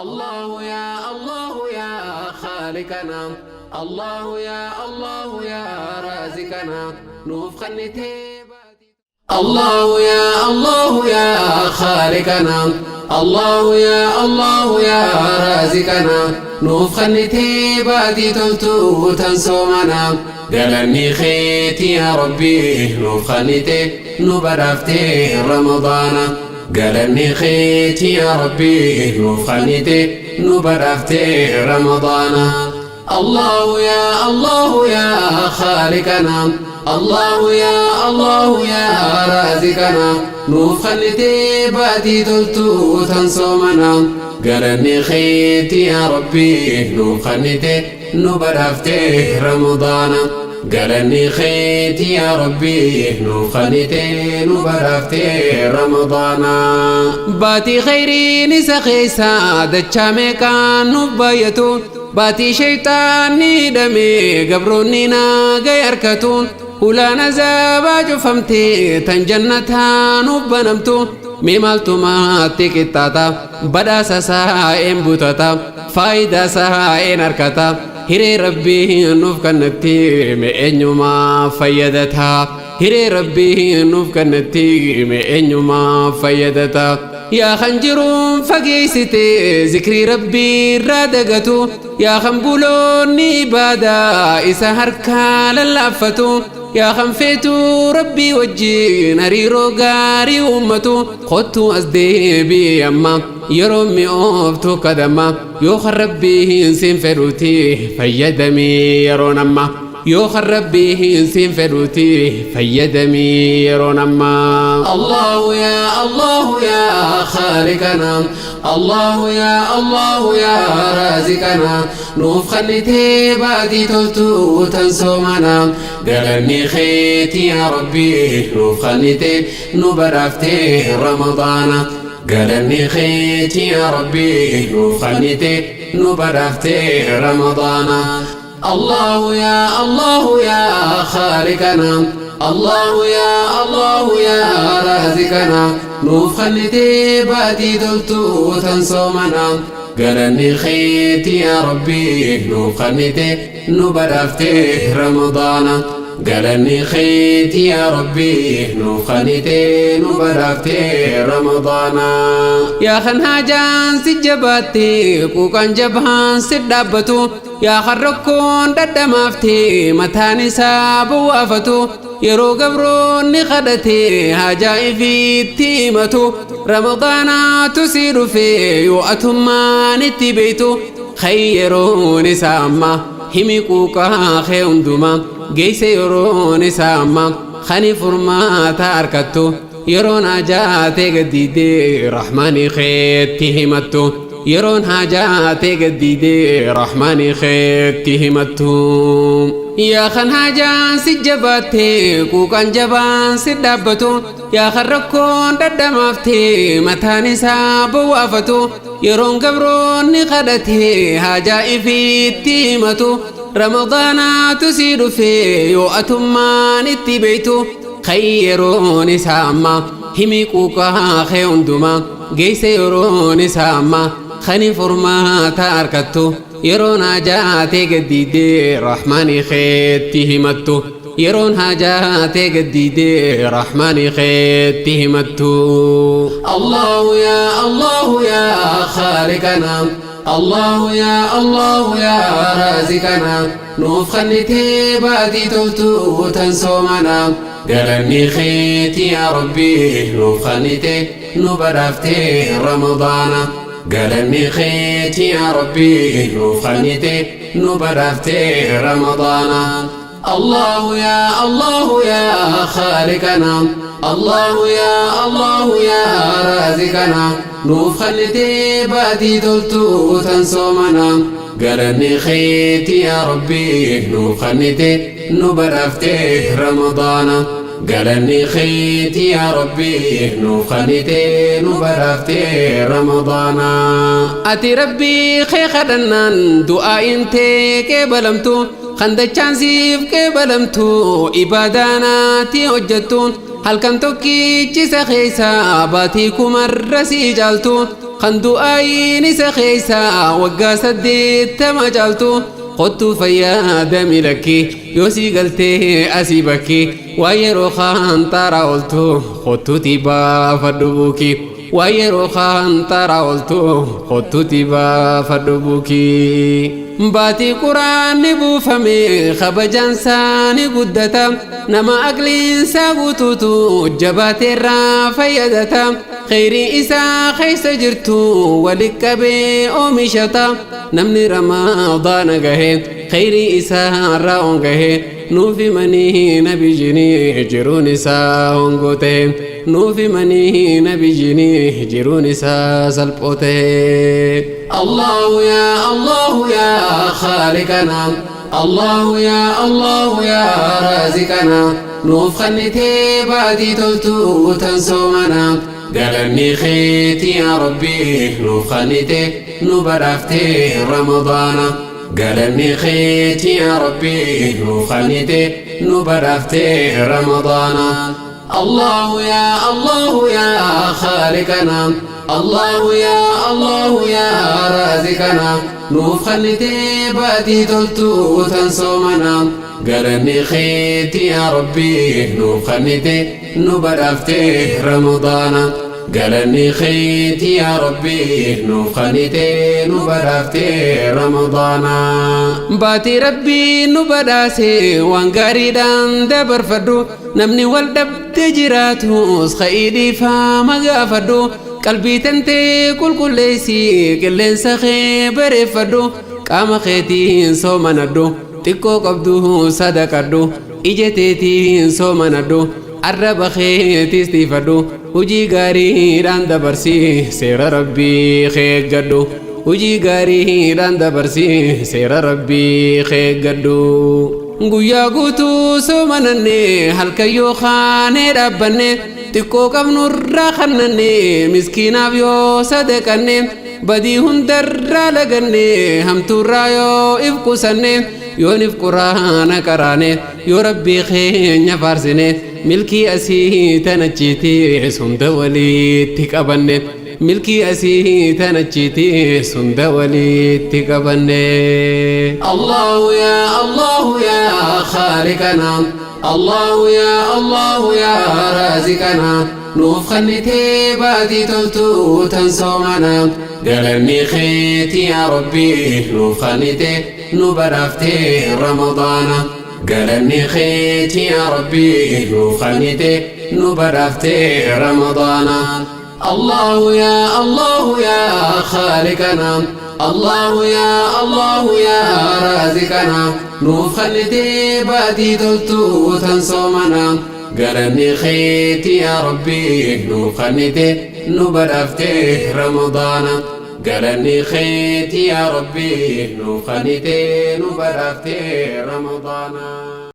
الله يا الله يا خالقنا، الله يا الله يا رازقنا، نوف خنتي. الله يا الله يا خالقنا، الله يا الله يا رازقنا، nuuf kennitee baatii toltuu tan soomana. Galanni keeti yaa Rabbi, nuuf kennitee nu badhaaftee Ramadaana. Galanni keeti yaa Rabbi, nuuf kennitee nu badhaaftee Ramadaana. الله يا الله يا خالقنا، الله يا الله يا رازقنا، nuuf kennitee baatii toltuu tan soomana. Galanni keeti yaa Rabbi, nuuf kennitee nu badhaaftee Ramadaana. Galanni keeti yaa Rabbi, nuuf kennitee nu badhaaftee Ramadaana. Baatii khayriin isa keessa dachaa meeqaan nuuf baay'atu, baatii shayxaanni hidhame gabroonni naagay harkatu, hulaan azaabaa cufamtee tan jannataa nuuf banamtu. Mee maaltumaatti qixxaata? Badhaasa isaa een butata? Faayidaa isaa een harkata? Hiree Rabbii nuuf kennatti mee eenyumaa fayyadata? Hiree Rabbii nuuf kennatti mee eenyumaa fayyadata? Yaa kan jiruun fageessite zikrii Rabbii irraa dagatu, yaa kan buloonni ibaadaa isa harkaa lallaaffatu, yaa kan feetu Rabbii wajjin hariiroo gaarii uummatu, kottu as deebii amma, yeroo mi'ooftu kadama. Yoo kan Rabbii hin siin fedhuuti fayyadamii yeroon amma. Yoo kan Rabbii hin siin fedhuuti fayyadamii yeroon amma. الله يا الله يا خالقنا، الله يا الله يا رازقنا، nuuf kennitee baatii toltuu tan soomana. Galanni keeti yaa Rabbi, nuuf kennitee nu badhaaftee Ramadaana. Galanni keeti yaa Rabbi, nuuf kennitee nu badhaaftee Ramadaana. الله يا الله يا خالقنا، الله يا الله يا رازقنا، nuuf kennitee baatii toltuu tan soomana. Galanni keeti yaa Rabbi, nuuf kennitee nu badhaaftee Ramadaana. Galanni keeti yaa Rabbi, nuuf kennitee nu badhaaftee Ramadaana. Yaa kan haajaan si jabaatte, quuqan jabaan si dhaabbatu, yaa kan rakkoon dhadhamaaftee mataan isaa bu'aafatu, yeroo gabroonni kadhate haajaa ifiitti himatu, Ramadaanaatu si dhufe yoo atummaan itti beeytu. Khayyeroon isaa amma, himi quuqaa kee hundumaa geeyse. Yeroon isaa amma kani furmaata harkattu, yeroon hajaatee gaddiidee rahmaanii keetti himattu, yeroon hajaatee gaddiidee rahmaanii keetti himattu. Yaa kan hajaan si jabaatte, quuqan jabaan si dhaabbatu, yaa kan rakkoon dhadhamaaftee mataan isaa bowwaafatu, yeroon gabroonni kadhate haajaa ifiitti himatu, Ramadaanaatu si dhufe yoo atummaan itti beeytu. Khayyeroon isaa amma, himi quuqaa kee hundumaa geeyse. Yeroon isaa amma kani furmaata harkattu, yeroon hajaatee gaddiidee rahmaanii keetti himattu, yeroon hajaatee gaddiidee rahmaanii keetti himattu. الله يا الله يا خالقنا، الله يا الله يا رازقنا، nuuf kennitee baatii toltuu tan soomana. Galanni keeti yaa Rabbi, nuuf kennitee nu badhaaftee Ramadaana. Galanni keeti yaa Rabbi, nuuf kennitee nu badhaaftee Ramadaana. الله يا الله يا خالقنا، الله يا الله يا رازقنا، nuuf kennitee baatii toltuu tan soomana. Galanni keeti yaa Rabbi, nuuf kennitee nu badhaaftee Ramadaana. Galanni keeti yaa Rabbi, nuuf kennitee nu badhaaftee Ramadaana. Ati Rabbii kee kadhannaan du'aa'iin tee qeebalamtu, kan dachaan siif qeebalamtu, ibaadaanaati hojjettu, halkan tokkichisa keessa baatii kumarra sii caaltu. Kan du'aayiin isa keeysaa waggaa 80 caaltu. Kottu fayyaadami lakki yoo sii galtee asii bakki waa yeroo kaan xaaraa ooltu kottuutii baafadhu buuki. Waa yeroo kaan xaaraa ooltu kottuutii baafadhu buuki. Baatii quraanni buufame kabajaan isaa ni guddata. Nama aqliinsaa guutuutu jabaateerraa fayyadata. Kheyrii isaa keessa jirtu wali qabee oomishata. Namni Ramadaana gahe kheyrii isaa irraa ongahe. Nuuf himanii nabiyyinii jiruun isaa hongoo ta'e. Nuuf himanii nabiyyinii jiruun isaa salphoo ta'e. Allahu yaa Allahu yaa Khaaliqana Allahu yaa Allahu yaa Raaziqana nuuf kennitee baatii toltuu tan soomana. Galanni keeti yaa Rabbi nuuf kennite nu badhaaftee Ramadaana. Galanni keeti yaa Rabbi nuuf kennite nu badhaaftee Ramadaana. Allahu yaa Allahu yaa Khaaliqana Allahu yaa Allahu yaa Raaziqana nuuf kennitee baatii toltuu tan soomana. Galanni keeti yaa Rabbi nuuf kennite nu badhaaftee Ramadaana. Galanni keeti yaa Rabbi nuuf kennite nu badhaaftee Ramadaana. Baatii Rabbii nu badhaase waan gaariidhaan dabarfadhu. Namni wal dhabde jiraatus ka'ii dhiifama gaafadhu. Qalbii tantee qulqulleessi qilleensa kee bareeffadhu. Qaama keetiin soomanadhu xiqqoo qabdu sadaqadhu. Ija teetiin soomanadhu arraba keetis tiifadhu. Hojii gaariidhaan dabarsi seera Rabbii keeggadhu. Hojii gaariidhaan dabarsi seera Rabbii keeggadhu. Guyyaa guutuu soomananne halkan yoo kaanee dhaabbanne xiqqoo qabnurraa kannanne miskiinaaf yoo sadaqanne badii hundarraa laganne hamtuurraa yoo if qusanne yoon if quraana qaraane yoo Rabbii keenya faarsine milkii asii tanachiitiis hunda walitti qabanne. Milkii asii tanachiitiis hunda walitti qabanne. Allahu yaa Allahu yaa Khaaliqana Allahu yaa Allahu yaa Raaziqana nuuf kennitee baatii toltuu tan soomana. Galanni keeti yaa Rabbi nuuf kennite nu badhaaftee Ramadaana. Galanni keeti yaa Rabbi nuuf kennite nu badhaaftee Ramadaana. Allahu yaa Allahu yaa Khaaliqana Allahu yaa Allahu yaa Raaziqana nuuf kennitee baatii toltuu tan soomana. Galanni keeti yaa Rabbi nuuf kennite nu badhaaftee Ramadaana. Galanni keeti yaa Rabbi nuuf kennite nu badhaaftee Ramadaana.